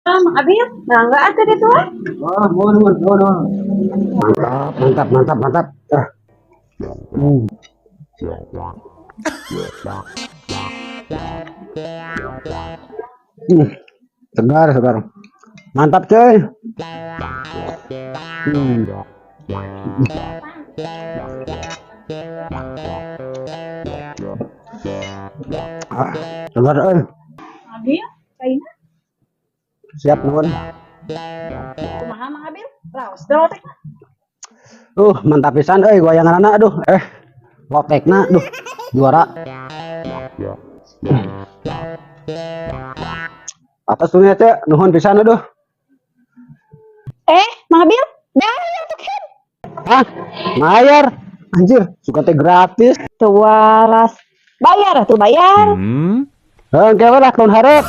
Ah, Mang Abil, mangga atuh ditu ah. Wah, mohon, mohon, mohon, mohon. Mantap, mantap, mantap, mantap. Ah. Segar, segar. Mantap, cuy. Ah, segar, euy. Abil, caina. Siap, nuhun. Kumaha, Mang Abil? Raos teh lotekna? Mantap pisan euy goyanganana, aduh. Lotekna, duh, juara. Atas tuh nya, Cek, nuhun pisan, aduh. Mang Abil, bayar tuh kan. Hah? Bayar? Anjir, suka teh gratis. Teu waras. Bayar atuh, bayar. Heuh, engke we lah tahun hareup.